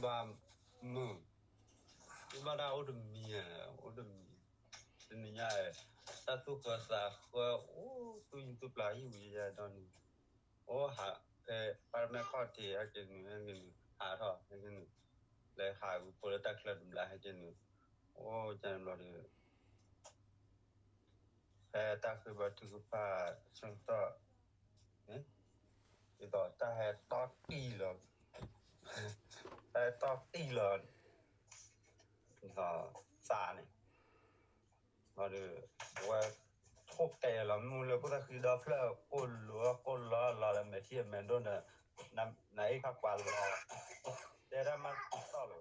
ဘၣ်မုာ်, မ့ၢ်ဘၣ်တၢ်အိၣ်တမံၤ, အိၣ်တမံၤ, တနံၤညါ, တၢ်သူၣ်ဃၢသးဃၢ အိၣ်သူၣ်ယူၤသူၣ်ပျၢ်ဟံၣ်ဝံၤယဲၢ်ဒီနုၤ, အိၣ်ဟးဖဲ ပၢ်တမဲၣ်ခီၣ်ထံး ဟဲက့ၤနုာ် ဟဲက့ၤနုာ် ဟးထီၣ် ဟဲက့ၤနုာ်, လဲၤဟးဝံၤဖိလၢတၢ်ချၢတဘျီ ဟဲက့ၤနုာ်, အိၣ်ကန့ၣ်ဘျီဒီး ဖဲတၢ်ဃ့ဘါထုကဖၣ်ဆၢကတီၢ်န့ၣ်, ဒ်သိးတၢ်ဟဲတီတံၢ်လီၤ, တၢ်ဟဲတီတံၢ်လီၤ, ဒ်သိးသးန့ၣ်, ဒီး အဝဲထိၣ်တဲာ်လီၤမုၢ်လၢခိၣ်သၣ်ဃံဒီဖျၢၣ် ကိၢ်လိာ်ကိၢ်လီလီၤဒီး မဲာ်ထံအမဲာ်ဒိၣ်ဒီး နအ့ၣ်ခါပှၤလီၤ, တဲတၢ်မၤတံာ်တီၢ်လီၤ,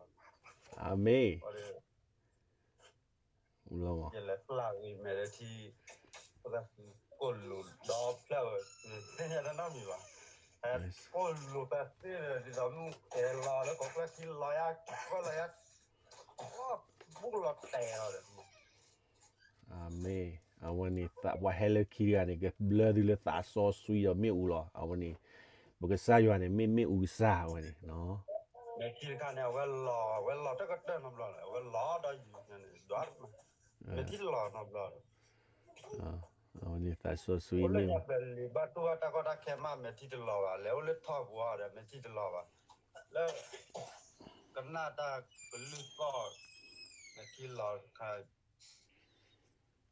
အၤမ့ၣ် ယလဲၤပျၢ်ဂ့ၤမဲာ်လၢထံ, ခိၣ်သၣ်ဃံကိၢ်လိာ်ဒီဖျၢၣ်ဝဲ, သ့ၣ်ညါတၢ်နီတမံၤဘၣ်, ကိၢ်လိာ်သးသ့ဒီး ဒ်သိးမုၢ်တဲာ်လီၤလၢကီၢ်ကျၢၢ်ခံလီၤယါ, ဘူၣ်လီၤတဲာ်လီၤဒီး အၤမ့ၣ်, အဝဲန့ၣ် ပှၤဟဲလၢခံတဂၤန့ၣ် ကဘျၢသုလၢသးစီဆှံဒီးမ့ၣ်အူလီၤ. အဝဲန့ၣ် ပကစၢ်ယွၤန့ၣ် မ့ၢ်မ့ၣ်အူကစၢ်ဝဲန့ၣ်, မဲာ်ထံတခါန့ၣ် အဝဲလီၤ, အဝဲလီၤတကတၢၢ်နီတဘျီလီၤ, အဝဲလီၤဒီးယုၢ်န့ၣ် ဒွး, မဲာ်ထံတလီၤနီတဘျီလီၤ. အဝဲန့ၣ်သးစီဆှံမ့ၢ် အိၣ်လၢညါပျဲၢ်လံၤဘၣ်တူၢ်ဘၣ်တၢ်ကီတၢ်ခဲမး မဲာ်ထံတလီၤဘၣ်, လဲၤအိၣ်လၢထီၣ်ပူၤအီၤဒီး မဲာ်ထံတလီၤဘၣ်, လၢ ကနၣ်တၢ်ကလုၢ်သီၣ်, မဲာ်ထံလီၤတခါ,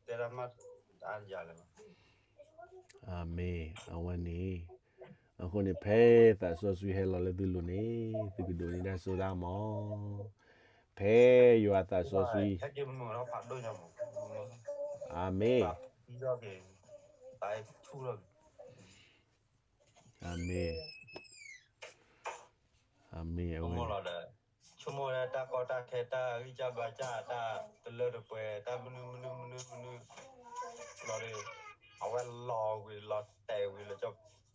တဲဒၣ်မးတၢ်ယၤလၢၤဘၣ်. အၤမ့ၣ်, အဝဲန့ၣ်, အဃိန့ၣ် ဖဲသးစီဆှံဟဲလီၤလၢသုလိၤန့ၣ် သုကဒိးန့ၢ်တၢ်စိတၢ်ကမီၤ, ဖဲယွၤသးစီဆှံ, အၤမ့ၣ် အၤမ့ၣ်, အၤမ့ၣ်, အဝဲန့ၣ် ဆိကမိၣ်လၢတၢ်ကီတၢ်ခဲ တၢ်ဂံၢ်စၢ်ဘါစၢ် တၢ်တလၢတပှဲၤ တၢ်မနုၤမနုၤမနုၤမနုၤ, လီၤဒီး အဝဲလီၤဝံၤလီၤတဲာ်ဝံၤလၢကၠီဖျ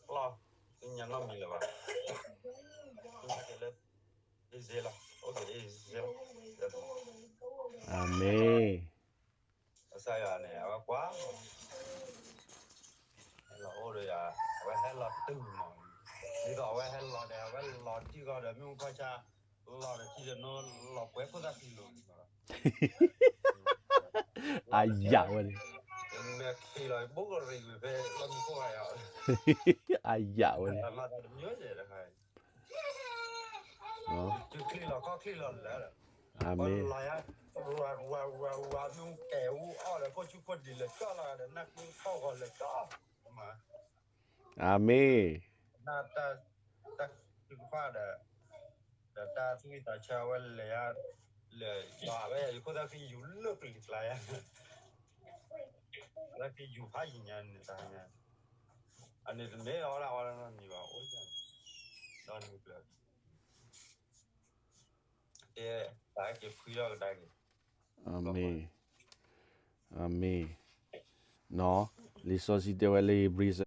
ီ, သ့ၣ်ညါနီတမံၤလၢၤဘၣ်, သ့ၣ်ညါက့ၤလၢ အ့စ့လီၤ, အိၣ်က့ၤအ့စ့လီၤ, အၤမ့ၣ်. ကစၢ်ယွၤန့ၣ် အဝဲကွၢ် ဟဲလီၤအိၣ်ဒီးယၤ, အဝဲဟဲလီၤတုၤမး, ဒ်သိးအဝဲဟဲလီၤဒီး အဝဲလီၤတံၢ်ဃီဒီး မ့ၣ်အူဖီဆါ လီၤဒီးထံဒီးနိ လီၤပှဲၤခိၣ်သၣ်ခံလိၤန့ၣ်လီၤ, အယၤဝဲန့ၣ်, မဲာ်ခံလီၤ ဘူးကရံၣ်ဝံၤဖဲလီၢ်မံခိၣ်ဂၤယၤ, အယၤဝဲန့ၣ် မၤသးတမံၤယဲၢ်တခါအံၤ တုၤချံလီၤခီၣ်ချံလီၤလၢာ်ဒီး, အၤမ့ၣ်, ဝဲလီၤယါ, ဝၤဝၤဝၤဝၤ မ့ၣ်အူကဲအူအီၣ်ဒီး ခိၣ်ဆူၣ်ခိၣ်ဒံးလၢာ်ကၠီလီၤဒီး နၢ်က့ခီၣ်ဂီၤလၢာ်ကၠီ, အၤမ့ၣ်, တၢ်, တၢ်ထုကဖၣ်ဒီး, ဒီးတၢ်သူၣ်ဝံၣ်သးဆၢဝဲလဲၤယါ, လဲၤယွၤဝဲယၤ ယခိၣ်သၣ်ဃံယူၤလၢပျံၤကျါယါ, သၣ်ဃံယူၤဖးယံၤညါန့ၣ်တၢ်ညါ, အန့ၣ်တမ့ၢ်အီၣ်ဒၣ်အီၣ်ဒၣ်နီတမံၤဘၣ် အိၣ်ယါန့ၣ်, ဒီးနုာ်ကျၢၤ တဲ, တၢ်က့ၤဖှံထီၣ်ကဒါက့ၤ, အၤမ့ၣ်, အၤမ့ၣ်, လံာ်စီဆှံတဲဝဲလၢဧ့ၤဘြံၤ